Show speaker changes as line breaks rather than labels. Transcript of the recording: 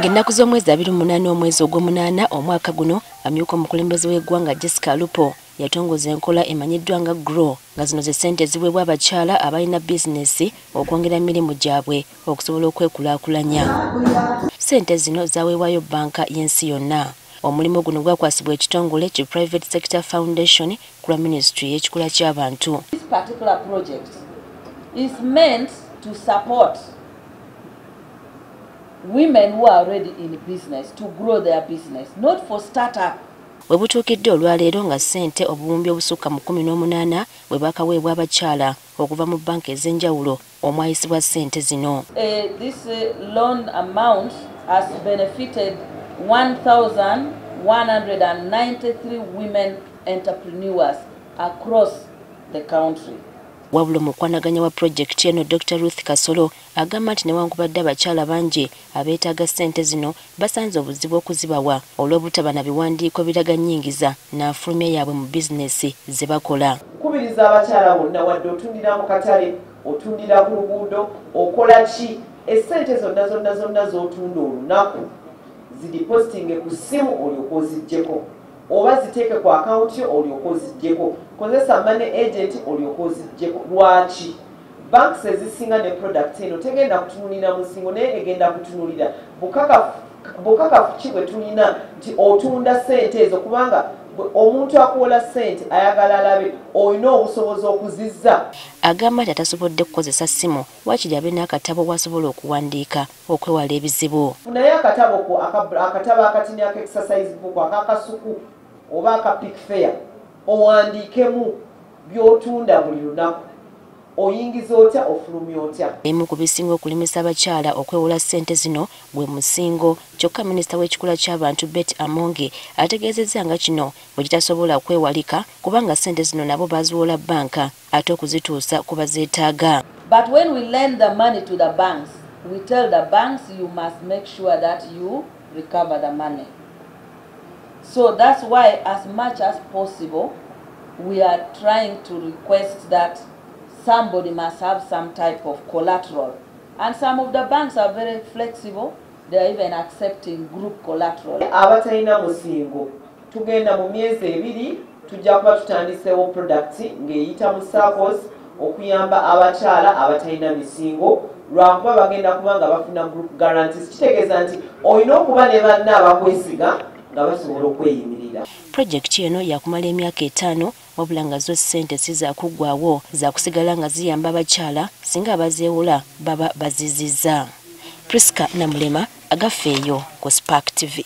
Ng'ennaku z'omwezi 28 omwezi ogw'omunaana omwaka guno, amyuka omukulembeze w'eggwanga Jessica Alupo yatongoza enkola emanyiddwa nga GROW, nga zino ze ssente eziweebwa abakyala abalina bizinesi okwongera emirimu gyabwe okusobola okwekulaakulanya. Ssente zino zaweebwayo bbanka y'ensi yonna. Omulimu guno gwakwasibwa ekitongole ki Private Sector Foundation ku lwa minisitule y'ekikula ky'abantu.
This particular project is meant to support women who are already in business to grow their business, not for startup.
We butuukidde olwaleero nga ssente obuwumbi obusukka mu 18 bwe bakaweebwa abakyala okuva mu bbanka ez'enjawulo omwayisibwa ssente zino.
This loan amount has benefited 1,193 women entrepreneurs across the country.
Wabula omukwanaganya wa pulojekiti eno Dr. Ruth Kasolo agamba nti newankubadde abakyala bangi abeetaaga ssente zino basanze obuzibu okuzibawa olw'obutaba na biwandiiko biraga nnyingiza n'afulumya yaabwe mu bizinesi ze bakola.
Kubiriza abakyala bonna, wadde otundira mu katale, otundira ku luguudo, okola ki, essente zonna zonna zonna z'otunda olunaku zidipositinge ku ssimu olyoke oziggyeko, oba ziteeke ku akawunti yo olyoke oziggyeko, kozesa money agent olyoke oziggyeko. Lwaki banks ezisinga ne product eno tegenda kutunulira musingo, naye egenda kutunulira bukakafu ki bwe tulina nti otunda ssente ezo, kubanga omuntu akuwola ssente ayagala alabe olina obusobozi okuzizza.
Agamba nti atasobodde kukozesa ssimu waakiri abe n'akatabo w'asobola okuwandiika okwewala ebizibu.
Naye akatabo ko akatabo akatini aka exercise book akakasuku oba aka pick fair, owandiikemu by'otunda buli lunaku, oyingiza otya, ofulumya otya.
Emu ku bisinga okulemesa abakyala okwewola ssente zino gwe musingo, kyokka minisita w'ekikula ky'abantu Betty Amonge ategeezezza nga kino bwe kitasobola kwewalika kubanga ssente zino nabo baziwola bbanka ate okuzituusa ku bazeetaaga.
But when we lend the money to the banks, we tell the banks you must make sure that you recover the money. So that's why as much as possible we are trying to request that somebody must have some type of collateral. And some of the banks are very flexible. They are even accepting group collateral.
Abatalina musingo tugenda mu myezi 2 tujja kuba tutandiseewo product ng'eyita mu SACCOs okuyamba abakyala abatalina misingo, lwakuba bagenda kuba nga bafuna group guarantees. Kitegeeza nti olina okuba ne banna abakwesiga nga basobola okweyimirira.
Pulojekiti eno yakumala emyaka 5, wabula nga zo ssente si zakuggwawo, zakusigala nga ziyamba abakyala singa abazeewola baba bazizizza. Priska Namulema, Agafeeyo ku Spark TV.